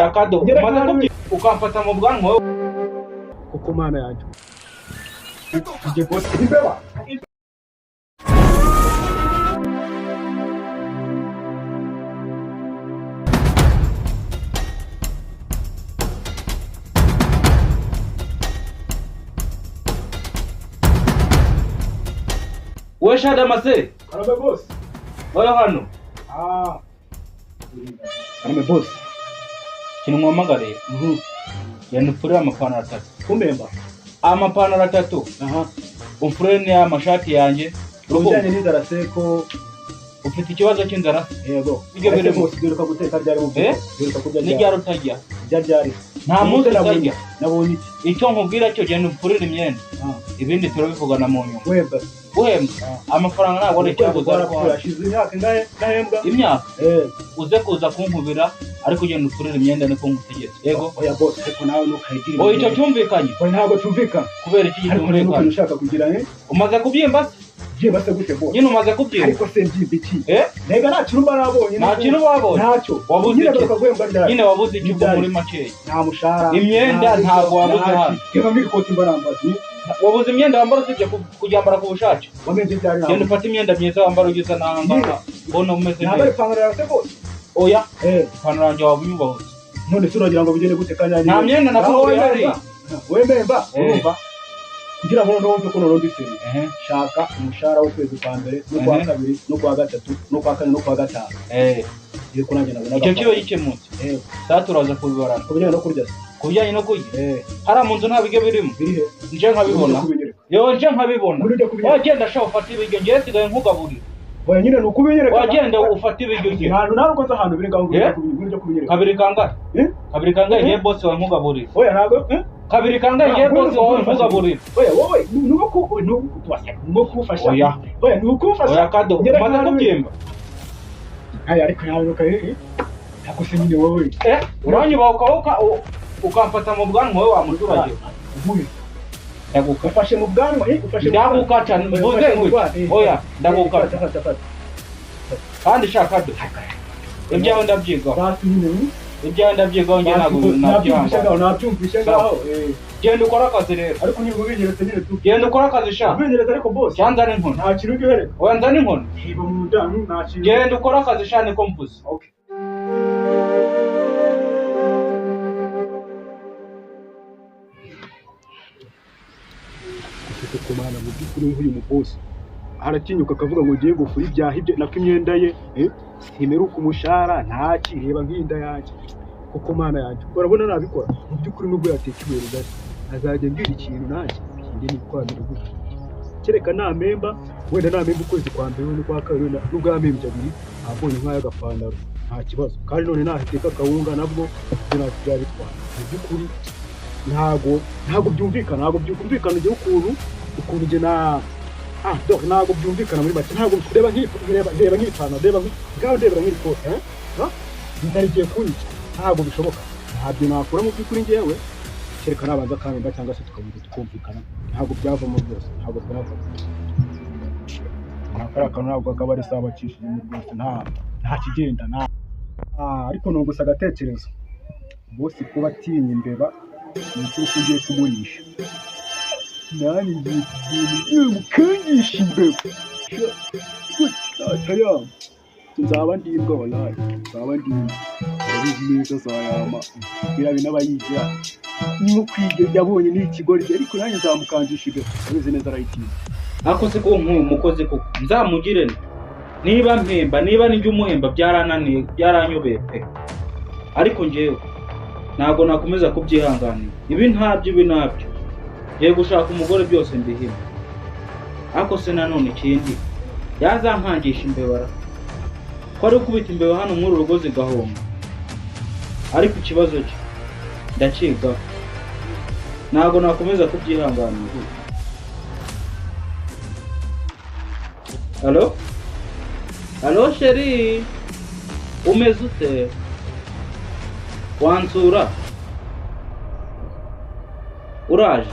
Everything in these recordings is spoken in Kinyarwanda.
Akado, Ngera umaze kandi- kubyimba ukamfata mu bwanwa wowe. Kuko mana yanjye, njye boss, imbeba. Wowe Shadamase. Karame boss. Wowe hano. Ah, karame boss. Ikintu nkuhamagariye, genda upfurire amapantaro atatu. Kumemba? Amapantaro atatu. Aha. Umfurire n'amashati yanjye. Ubujyanye n'inzara se ko? Ufite ikibazo cy'inzara? Yego. Ibyo Ese birimo. boss, duheruka guteka ryari mu Eh? Duheruka kurya ryari? N'iryari utarya? Kurya ryari? Nta munsi Nabonye- utarya. Nabonye iki? Icyo nkubwira cyo, genda upfurire imyenda. Ah. Ibindi turabivugana mu nyuma. Wemba? Guhembwa amafaranga ntabwo ari Ukwezi icyabuze, ariko kwarapfuye, hashize imyaka ingahe ntahembwa? Imyaka. Eh. Uze kuza kunkubira, ariko ugenda upfurire imyenda, niko ngutegetse, yego. Oya boss, ariko nawe ntukayigire. Oya, icyo cyumvikanye. Oya, ntabwo cyumvikana. Kubera iki Ariko rero gitumvikana? ukuntu ushaka kugira, eh? Umaze kubyimba se? Byimba se gute boss? Nyine umaze kubyimba. Ariko se mbyimba iki? Eh. Ntega nta kintu mba nabonye. Nta kintu wabonye? Ntacyo. Wabuze Nyine iki? garuka guhembwa ryari? Nyine wabuze iki ubwo? N'ibyari. Muri makeya. Nta mushahara. Imyenda nta ntabwo wabuze nta hano. ki. Reba nk'ikoti mba nambaye. Wabuze imyenda wambara usibye kuyambara ku bushake? Wamenye ryari Genda nawe? ufate imyenda myiza wambara ugeze n'aha ngaha, mbona umeze Ntabwo ari neza. ipantaro yawe se boss? Oya. Eh. Ipantaro yanjye waba unyubahutse. None se uragira ngo bigende gute kanya? Nta myenda nakuguriye hariya. Wememba? Eh. Urumva, kugira ngo noneho wumve ko noneho ndi sérieux, Ehe. shaka umushahara w'ukwezi kwa mbere n'ukwa Ehe. kabiri n'ukwa gatatu n'ukwa kane n'ukwa gatanu. Eh. Yego, nanjye nabona. Icyo kiba gikemutse. Eh. Saa turaza kubibarana. Ku bijyanye no kurya se? Ku bijyanye no kurya? Eh. Hariya mu nzu nta biryo birimo. Biri he? Nje nkabibona. Ujye kubinyereka. Yewe, nje nkabibona. Muri ujya kubinyereka. Wagenda sha ufate ibiryo, ngewe nsigaye nkugaburira. Oya nyine, ni ukubinyereka. Wagenda ufate ibiryo uzi. Ntabwo ntabwo nzi ahantu biri ngaho ngo Eh? ujye kubinyereka. Kabiri kangahe? Eh? Kabiri kangahe? Eh? Ngewe boss wawe nkugaburira. Oya, ntabwo, eh? Kabiri kangahe ngewe boss wawe nkugaburira? Oya wowe, ni uko ni uko kumufasha. Oya. Oya, ni ukumufasha. Oya kado, Nyereka umaze ahantu biri. kubyimba. Aya, ariko nawe ukaye, ntabwo se nyine wowe. Eh, uranyubaha ukamfata mu bwanwa wowe wa muturage. Uhuye. Ndaguka. Ufashe mu bwanwa, eh, ufashe mu bwanwa. Ndagukaca, Oya, mvuze ufashe mu ngo bwanwa, eh. oya, Eh, ndagukaca. fata, fata, fata. Kandi shaka do, ibyawe ndabyigaho. Basi nyine, Ibyawe ndabyigaho, njye ntabwo nabyumvishe nabyihangana. ngaho, nabyumvishe ngaho, eh. Genda ukore akazi rero. Ariko nyine ubinyeretse nyine tu. Genda ukore akazi sha. Ubinyeretse ariko boss. Cyangwa nzane inkoni? Nta kintu ujya uhereka. Oya, nzane inkoni. Hiba mu nda, nta kintu. Genda ukore akazi sha, niko mvuze. Okay. Ufite kumana mu by'ukuri nk'uyu mubosi aratinyuka akavuga ngo ngiye gufura ibyaha ibye, nako imyenda ye, eh, simeruka umushahara ntaki. Reba nk'inda yanjye, kuko mana yanjye, urabona nabikora mu by'ukuri? Nubwo yateka ibuye rigari, azajya ambwira ikintu nanjye njye nikwamira gutya. Kereka namemba, wenda namemba ukwezi kwa mbere n'ukwa kabiri, wenda nubwo yamembye abiri abonye nk'ay'agapantaro, nta kibazo. Kandi none nahateka akawunga nabwo ibyo ntacyo byaba bitwaye. Mu by'ukuri ntago byumvikana, ntago byumvikana ugiye ukuntu njye na ah donc ntago byumvikana. Muri make ntago reba nk'iyi, reba nk'ipantaro, reba ngaho, ndebera nk'iri kote, eh, ha inzara igiye kunyica. Ntabwo bishoboka, ntabyo nakura mu by'ukuri njyewe, kereka nabanza akampemba cyangwa se tukabanza tukumvikana. Ntabwo byavamo rwose, ntabwo byavamo. Nta kariya kantu ntabwo akaba ari sawa bacishijemo rwose, nta kigenda nta. Ah, ariko nungutse agatekerezo. Boss kuba atinya imbeba ni ukuri ko ugiye kumurisha, nanjye ngiye kugenda mukangisha imbeba ntacyo. Nzaba ndi imbwa, wallahi nzaba ndi imbwa. Urabizi neza azayama biriya bintu aba yigira, ni nko kwiga yabonye ni ikigoryi, ariko nanjye nzamukangisha imbeba, urabizi neza arayitinya. Ariko se ko nk'uyu mukozi koko nzamugire nte? Niba mpemba, niba nijya umuhemba, byarananiye, byaranyobeye pe. Ariko njyewe ntabwo nakomeza kubyihanganira ibi, ntabyo, ibi ntabyo. Ngiye gushaka umugore byose mbihime. Ariko se nanone ikindi, yazankangisha imbebara ko ari gukubita imbeba hano muri uru rugo zigahomba. Ariko ikibazo cye ndakigaho, ntabwo nakomeza kubyihanganira. Allo, allo chérie, umeze ute? Wansura? Uraje?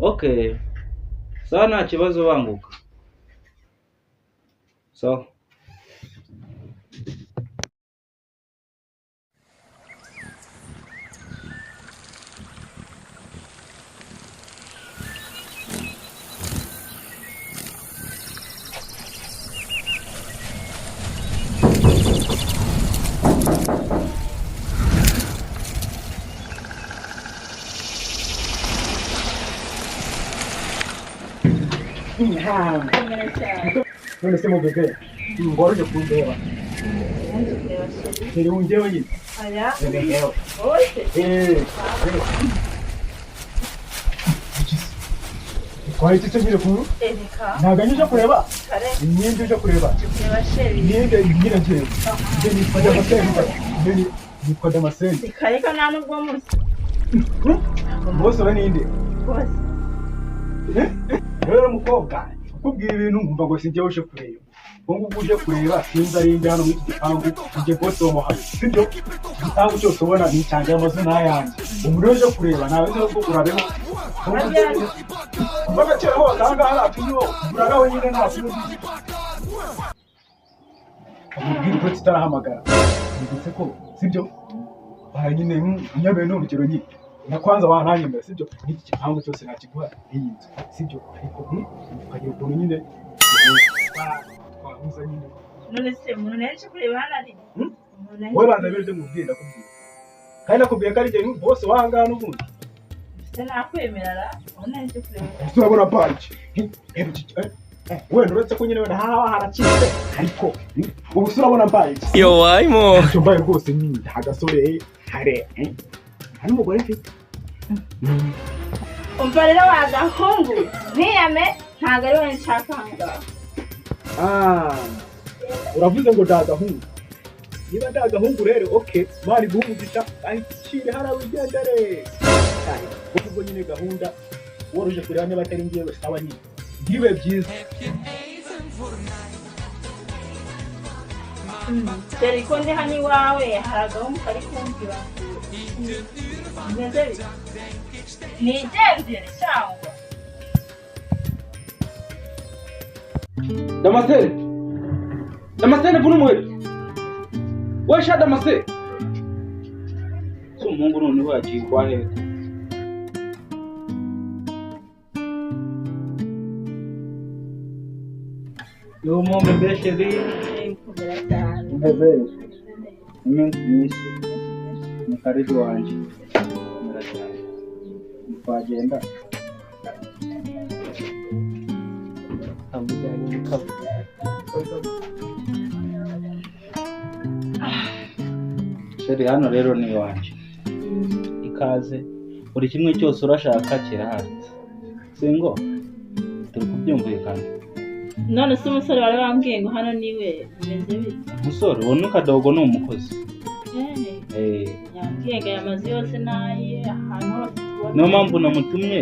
Okay, sawa, nta kibazo, banguka, sawa. Komera cyane. None se mu bebe, ngo waruje kundeba. Nanjye kureba chéri. Chéri wungewe nyine. Aya. Bebe ngewe. Wowe se? Twari iki se nyine ku Ereka. ntabwo uje kureba Kare. imyenda uje kureba Nje kureba chéri. imyenda nyine ngewe njye nitwa Damascene njye nitwa Damascene Reka reka nta nubwo muzi. bose ura ninde Rwose. Rero mukobwa kukubwira ibintu nkumva ngo sinjye uje kureba ubwo ngubwo uje kureba sinzi ari njye hano muri iki gipangu njye bose wo muhano sibyo igipangu cyose ubona ni icyanjye amazu ni ayanjye umuntu uje kureba ntawe uzi ko urabeho kuva kera hose aha ngaha nta tunyuho uragaho nyine nta tunyuho amubwira uko tutarahamagara ndetse ko sibyo nyine nyamere ni urugero nyine na kwanza wananyemera sibyo n'iki gipangu cyose nakiguha iyi nzu sibyo ariko ukagira ukuntu nyine twahuza nyine None se umuntu yaje kureba hano ari? Umuntu wowe banza bere ibyo mubwira ndakubwira kandi nakubwiye ko ari jye bose wahangaha n'ubundi Se nakwemera ra? Umuntu yaje kureba. ese urabona parike wenda uretse ko nyine wenda haba haracitse ariko ubu se urabona mbaye iki Yo, wayimo. ntacyo mbaye rwose nyine nta gasore hare nta n'umugore mfite Umva rero wa gahungu ntiyame ntabwo ari wowe nshaka aha ngaha. Uravuze ngo ndagahungu niba ndagahungu rero okay mani guha umugisha ayicire hariya wigendere ubwo nyine gahunda woruje kureba niba atari ngewe sawa nyine ntibibe byiza Dore ko ndi hano iwawe hari agahungu kari kumbwira ngo bimeze bite nigendere cyangwa Damascene Damascene vuna umuheto we sha Damascene si umuhungu noneho yagiye kwa hehe Yo mon bébé chéri komera cyane Bébé iminsi myinshi ni karibu wanjye Komera cyane twagenda Chéri hano rero ni iwanjye ikaze buri kimwe cyose urashaka kirahari singo turi kubyumvikana none se umusore wari wambwiye ngo hano niwe bimeze bite umusore ubona ukadogo ni umukozi yambwiye ngo aya mazu yose n'aye ahantu hose tubona niyo mpamvu namutumye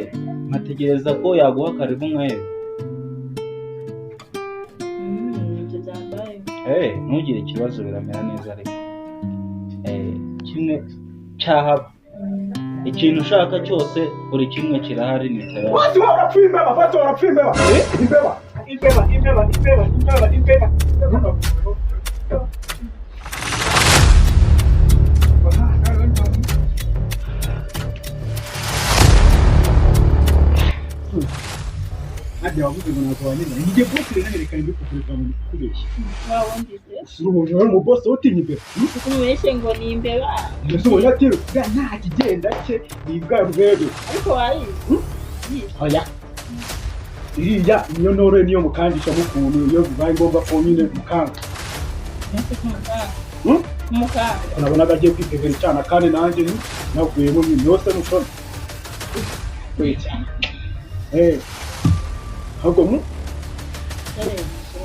nkategereza ko yaguha karibu nkawe Ibyo byambaye ntugire ikibazo biramera neza ariko kimwe cyahaba ikintu ushaka cyose buri kimwe kirahari ni tayari bose barapfa imbeba bose barapfa imbeba imbeba imbeba imbeba imbeba imbeba imbeba Hadi wavuze ngo ntabwo wanyemera njye bose rero reka mbikukureka ngo ndikubeshye wawumvise ubonye wari umubosi utinya imbeba kuko umubeshye ngo ni imbeba mbese ubonye ati bwa nta kigenda cye ni bwa rwego ariko warize oya iriya niyo ntore niyo mukangishamo ukuntu iyo bibaye ngombwa ko nyine mukanga umukanga nabonaga agiye kwitezera icyana kandi nanjye navuyemo nyine yose nushona ahubwo mu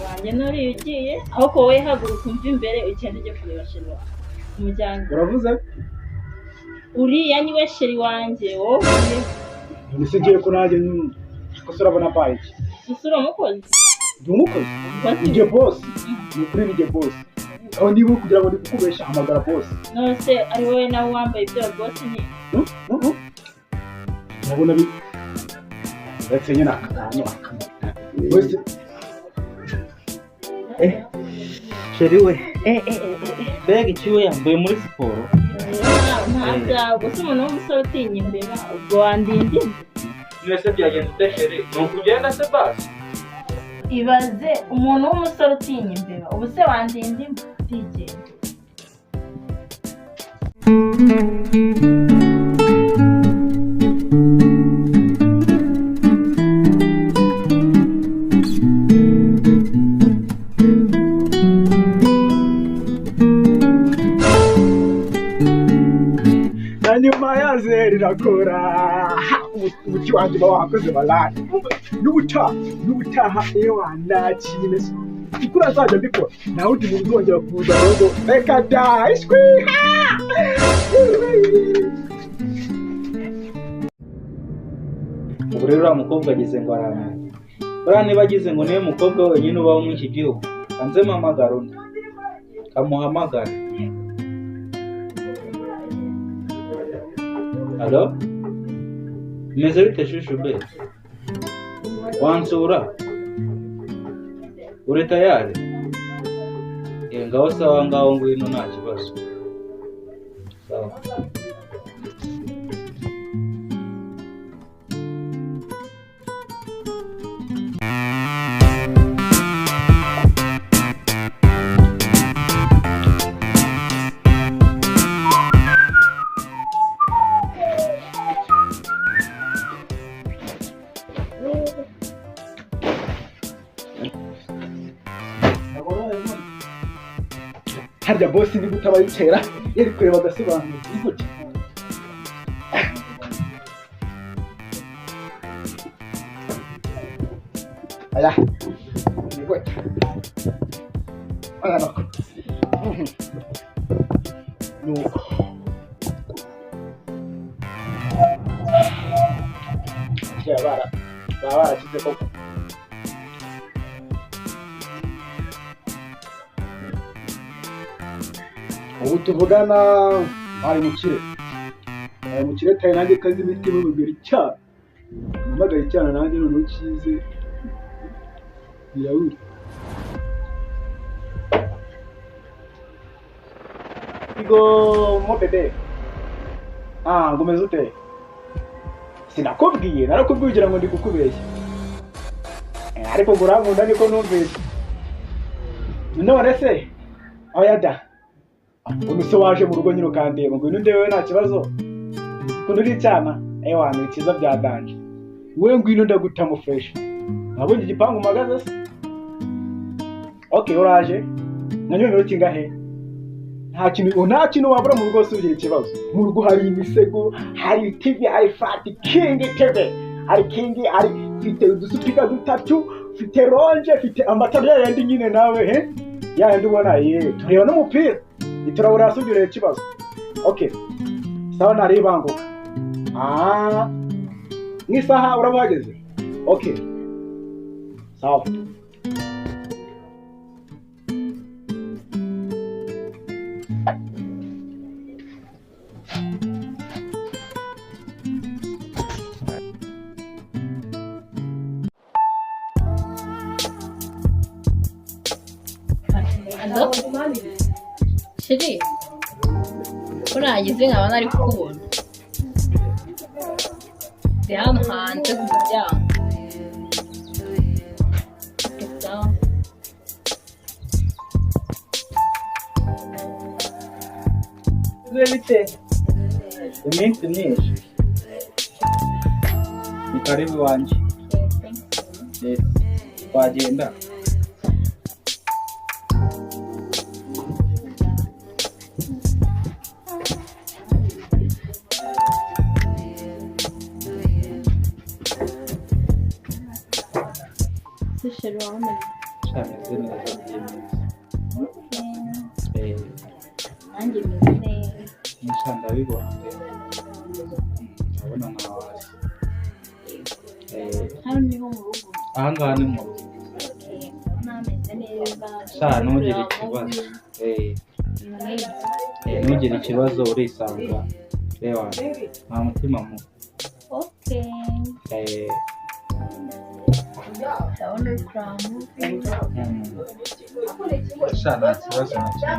wanjye nuriya ugiye ahubwo wowe haguruka umva imbere ugende ujye kureba chéri wawe umujyane uravuze uriya niwe chéri wanjye wowe none se ngiye ko nanjye ko se urabona mbaye iki ese uri umukozi ndi umukozi njye bosi ni ukuri ni njye bosi aho niba uri kugira ngo ndi kukubeshya hamagara bosi none se ari wowe nawe wambaye ibyo bosi ni urabona bi uretse nyine aka kantu wese Chéri we mbega ikiwe yambaye muri siporo nta byago se umuntu w'umusore utinya imbeba ubwo wandinda mwese byagenze ute chéri ni ukugenda se basi ibaze umuntu w'umusore utinya imbeba ubu se wandinda imbwa utigenda Birakora. Umuti wanjye uba wakoze balani. N'ubutaha ewa nta kintu. Ikura azajya mbikora. Nta wundi muntu uzongera kuza ngo reka da ishwi. Ubu rero uriya mukobwa ageze ngo aramenya. Buriya niba agize ngo niwe mukobwa wenyine ubaho muri iki gihugu, kanze mpamagara undi. Kamuhamagara. Alo? Meze bite shushu be? Wansura? Uri tayari? Ngaho sawa, ngaho ngwino nta kibazo. Sawa. Harya bosi ni gute abayitera yari kureba agasobanuro intoki. Aya ni gute? Aya nako nuko bara baba barashyize koko. Ubu tuvugana ari mukire. Ari mukire tayi nanjye kazi imitima mubiri cyane. Mpamagaye cyane nanjye none ukize. Birabura. Igo mo bebe. Ah, ngomeze ute? Sinakubwiye, narakubwiye ugira ngo ndi kukubeshya. Ariko ngurankunda niko numvise. None se oya da. Ubu waje mu rugo nyine ukandeba ngo ngwino wewe nta kibazo ukuntu uri icyana ewa ni cyiza bya danje we ngwino ndagutamo fresh nabonye igipangu mpagaze se okay uraje nanyuma iminota ingahe nta kintu wabura mu rugo se ugira ikibazo mu rugo hari imisego hari TV hari fati king TV hari king hari mfite udusupika dutatu mfite ronje mfite amatara yandi nyine nawe he yandi ubona ye tureba n'umupira iturabura asubira ikibazo. Okay. Sawa nari banguka. Ah. Ni saha urabageze. Okay. Sawa. Hello? Shiri, ko nagize nkaba nari kukubona. Ndi hano hanze ku muryango. Sawa. Bite? Iminsi myinshi. Ni karibu iwanjye. Twagenda. Shameze neza by'iminsi. Nanjye meze neza. Nisha ndabibona pe. Ndabona ntawe hasi. Hano niho mu rugo. Aha ngaha ni mu rugo. Ndabona hameze neza. Sha ntugire ikibazo. Ntugire ikibazo urisanga. Reba nta mutima mubi. Okay. Ndabona uri kureba movie. Sha nta kibazo na kimwe.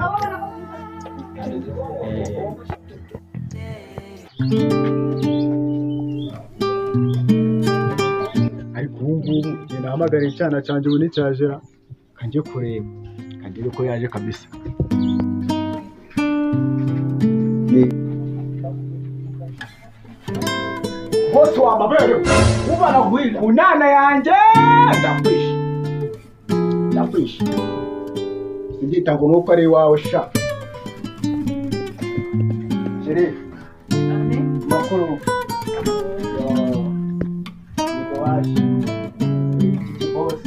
Ariko ubu ngubu ngenda hamagara icyana cyanjye ubu nticyajera kanjye kureba kandebe ko yaje kabisa. Bose wamabere ubana gwila kunana yanjye ndakwisha ndakwisha sinjita ngo nuko ari iwawe sha. Sheriff, makuru. Ndaje. Iki boss.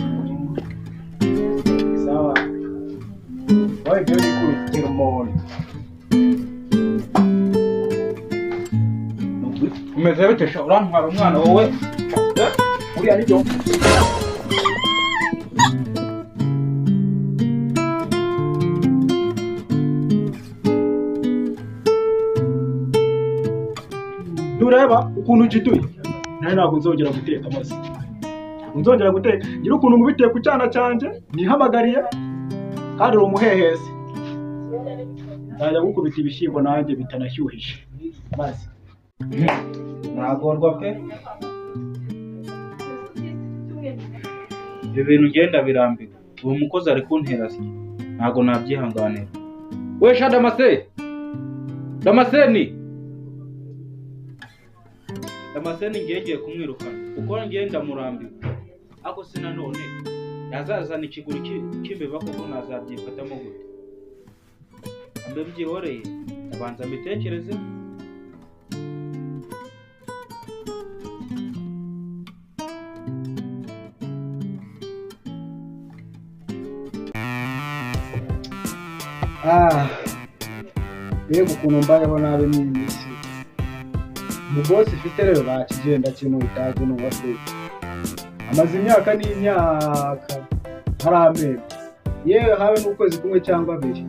Sawa. Wowe byo bikubitira umuntu. Umeze bite sha urantwara umwana wowe? Uriya nibyo. Ntureba ukuntu ugituye. Nawe ntabwo nzongera guteka amazi. Nzongera guteka. Ngira ukuntu ngubitiye ku cyana cyanjye, nihamagariye kandi uri umuhehesi. Nzajya gukubita ibishyimbo nanjye bitanashyuhije. Mazi. Nagorwa pe. Ibi bintu ngenda birambiwe. Uwo mukozi ari kuntera sye. Ntago nabyihanganira. We sha Damase. Damaseni. Damaseni ngiye kumwirukana kuko ngenda murambiwe. Ako se nanone yazazana ikiguru cy'imbeba koko nazabyifatamo gute? Ambe byihoreye abanza mbitekereze. Mbega ukuntu mbayeho nabi n'iyi minsi. Umubosi ifite rero ntakigenda kintu itaje n'uwa se. Amaze imyaka n'imyaka ntaramemba. Yewe habe n'ukwezi kumwe cyangwa abiri.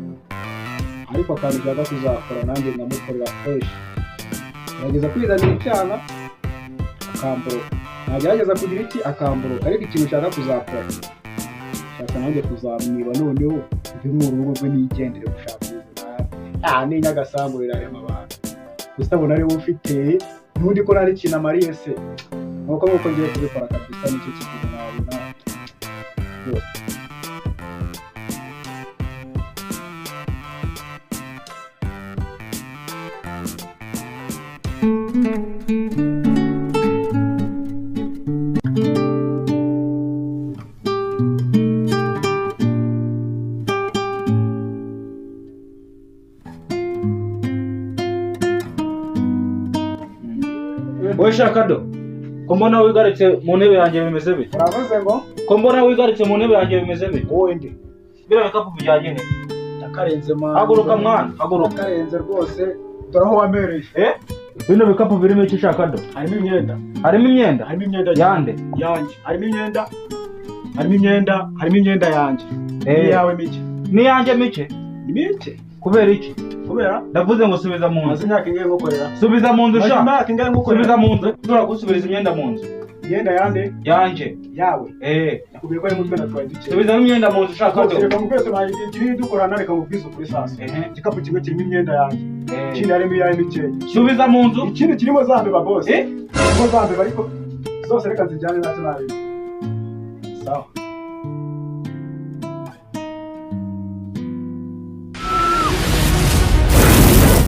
Ariko akantu ushaka kuzakora nanjye nkamukorera fresh. Gerageza kwizanira icyana akamboroka. Nagerageza kugira iki akamboroka, ariko ikintu ushaka kuzakora. Shaka nanjye kuzamwiba noneho mve mu rugo rwe nigendere gushaka ubuzima. Ni nyagasambu rirarema abantu. Gusa abona ariwe ufite n'undi ko nari kintu amariye se. Nuko nk'uko ngiye kubikora kabisa nicyo kintu nabona rwose. We Shakado, ko mbona wigaritse mu ntebe yanjye bimeze bite? Uravuze ngo Ko mbona wigaritse mu ntebe yanjye bimeze bite? wowe nde? Biriya bikapu bijyanye he? Ndakarenze mwana. Haguruka mwana, haguruka. Ndakarenze rwose. Dore aho wamereye. Bino bikapu birimo iki Shakado? Harimo imyenda. Harimo imyenda? Harimo imyenda Yande? yanjye. Harimo imyenda. Harimo imyenda. Harimo imyenda yanjye. Iyawe mike. N'iyanjye mike? Ni mike. Kubera iki? Kubera Ndavuze ngo subiza mu maze nzu. imyaka ingahe ngukorera? Subiza mu nzu Maze sha. imyaka ingahe ngukorera? Subiza mu nzu. Ushobora gusubiriza imyenda mu nzu. Imyenda yande? Yanjye. Yawe. Nakubwiye ko ari mutwe natwaye duke. Subizamo imyenda mu nzu Shakado. Reka mubwire tubaye igihe dukorana, reka mubwize ukuri sasa. Igikapu kimwe kirimo imyenda yanjye. Ikindi harimo iyawe mikeya. Subiza mu nzu. Ikindi kirimo za mbeba boss. Kirimo za mbeba ariko zose reka nzijyane nacyo nabi. Sawa.